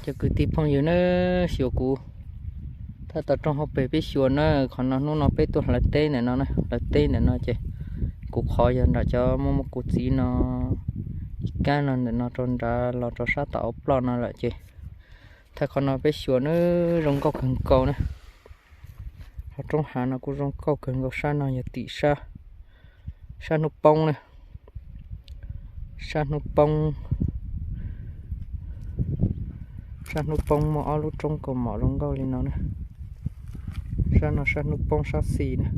Cov kwv tij phooj ywg na, xyuas kuv thaj tau rooj hauv pes peb xyuas na, qhov no hnub no peb tuaj hlawv teb ntawm no na, hlawv teb ntawm no ces kuv qhov yog nram cov muaj muaj kuv txiv no, ib kab no ntawm no rau nrad los rau sab tom hauv ploj no lawm ces thaj qhov no peb xyuas na, zoo nkauj kawg nkaus na. Qhov roob hav no kuj zoo nkauj kawg nkaus, sab no yog tim sab hnub poob na, sab hnub poob, sab hnub poob muaj ob lub roob kaus mom zoo nkauj li no na, sab no sab hnub poob sab xis na.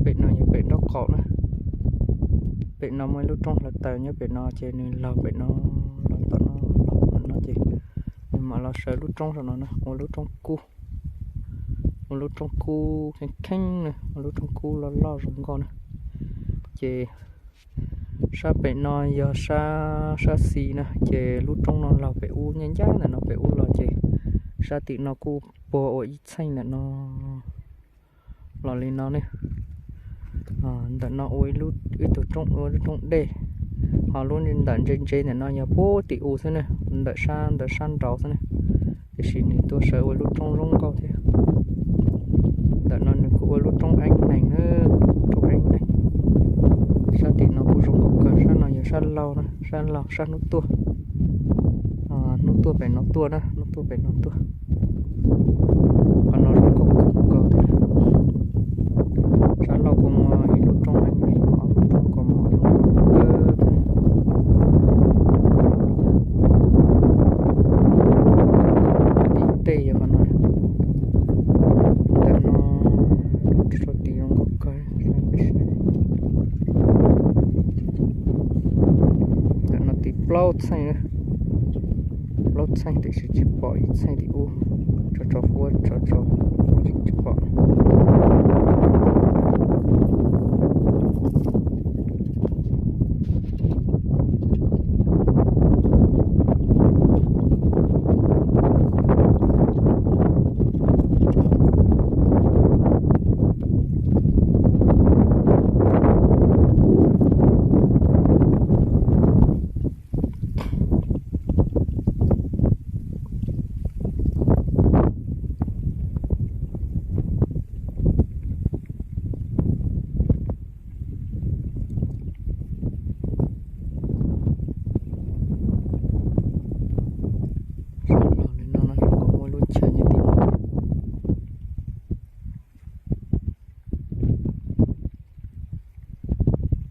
Pem no yog pem nraub qaum na, pem no muaj ib lub roob hlawv taws nyob pem no ces nws laug pem no, laug tom no, laug tom no ces nws mam los sawv lub roob saum no na, ua lub roob kub, ua lub roob kub kheej kheej na, ua lub roob kub loj loj zoo nkauj na. Ces sab pem no yog sab, sab xis na, ces lub roob no laug pem ub, nyaj ncaj ntawm no pem ub los ces sab tim no kuj puag ua ib txheej ntawm no los li no ne. Ntawm no ua ib tug roob, ua lub roob dej, ho lub ntawm ntse ntse ntawm no yog puag tim u xwb ne, ntawm sab, ntawm sab nraud xwb ne. Tiam sis nws tuaj sawv ua lub roob zoo nkauj thiab. Ntawm no nws kuj ua lub roob eeb neeg na, roob eeb neeg. Sab tim no kuj zoo nkauj kawg, sab no yog sab laug na, sab laug sab hnub tuaj. Hnub tuaj pem no tuaj na, hnub tuaj pem no tuaj. Qhov no zoo nkauj kawg nkaus thiab. Sab laug kuj muaj ib lub roob eeb neeg, ob lub roob kaus mom zoo nkauj kawg thiab. Tim tej yog qhov no, ntawm no rau tim zoo nkauj kawg. Ntawm no tim plaub txheej, plaub txheej tiam sis tsis pom ib txheej tim ub, tso tso huab tso tso, tsis pom. Sab laug li no no zoo nkaus muaj lub chaw nyob tim no.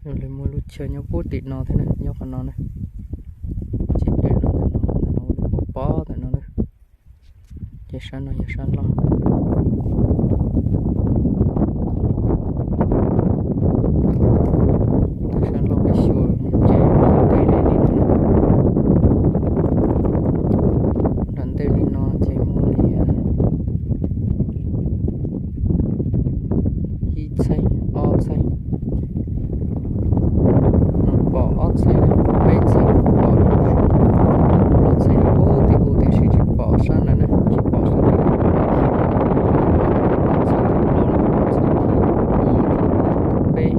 Zoo li muaj lub chaw nyob puag tim no thiab na, nyob qhov no na. Ces dej no ntawm no, ntawm no ua lub pob pob ntawm no na. Ces sab no yog sab laug. Sab laug peb xyuas mus ces nram ntej li no, nram ntej li no ces muaj li ib txheej ob txheej, pom ob txheej, peb txheej, pom plaub txheej puag tim u tiam sis tsis pom sab ntawd na, tsis pom sab ntawd. Ob txheej tim plaub, ob txheej tim ib, peb.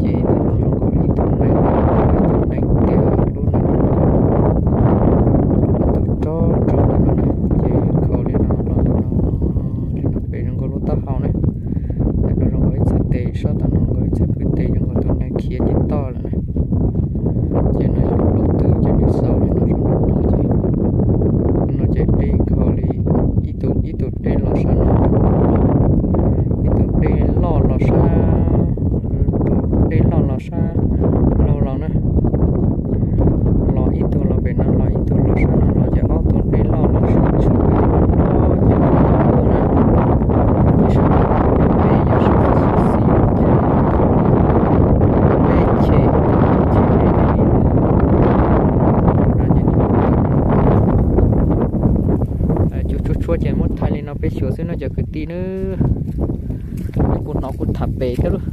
Ces ntawm no zoo nkaus li ib tug nees, ib tug nees tiag lub nees, lub tus rog rog ntawm no na, ces khaus li no los ntawm no, li no pem zoo nkaus lub taub hau na. Ntawm no zoo nkaus ib txhais tes, sab tom no nkaus ib txhais pwg tes zoo nkaus tus nees khiav nce toj lawm na. Ces no yog lub pob tw ces nws xaus li no rau ntawm no ces, no ces dej khaus li ib tug ib tug dej los sab no, ib tug dej loj los sab, tus dej loj los sab laug los na. Los ib tug los pem no, los ib tug los sab no los ces ob tug dej loj los sab tshwm pem no ces na. Ces sab no peb yog sab xis no ces peb che, che dej li no. Cua tshuab tshuab ces muab thaij li no peb xyuas xwb no cov kwv tij nawb. Kuv hnov kuv tham pem thiab lauj.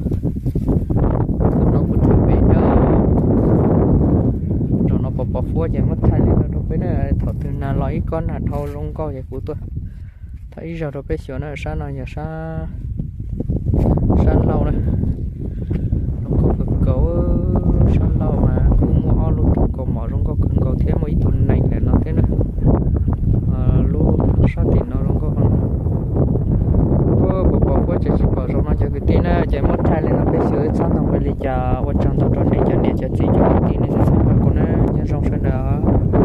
Kuv hnov kuv tham pem thiab. Zaum no pos pos huab ces muab thaij li no rau peb na, thaum twg nag los ib kob nag dhau zoo nkauj ces kuv tuaj thaij ib zaug rau peb xyuas na. Sab no yog sab, sab laug na, zoo nkauj kawg nkaus, sab Ces muab thaij li no peb xyuas wb txhob ntoo npaum li cas. Ua tsaug ntau rau nej cov niam cov txiv cov kwv tij nej txhawb nqa kuv na, nyob zoo sawv daws.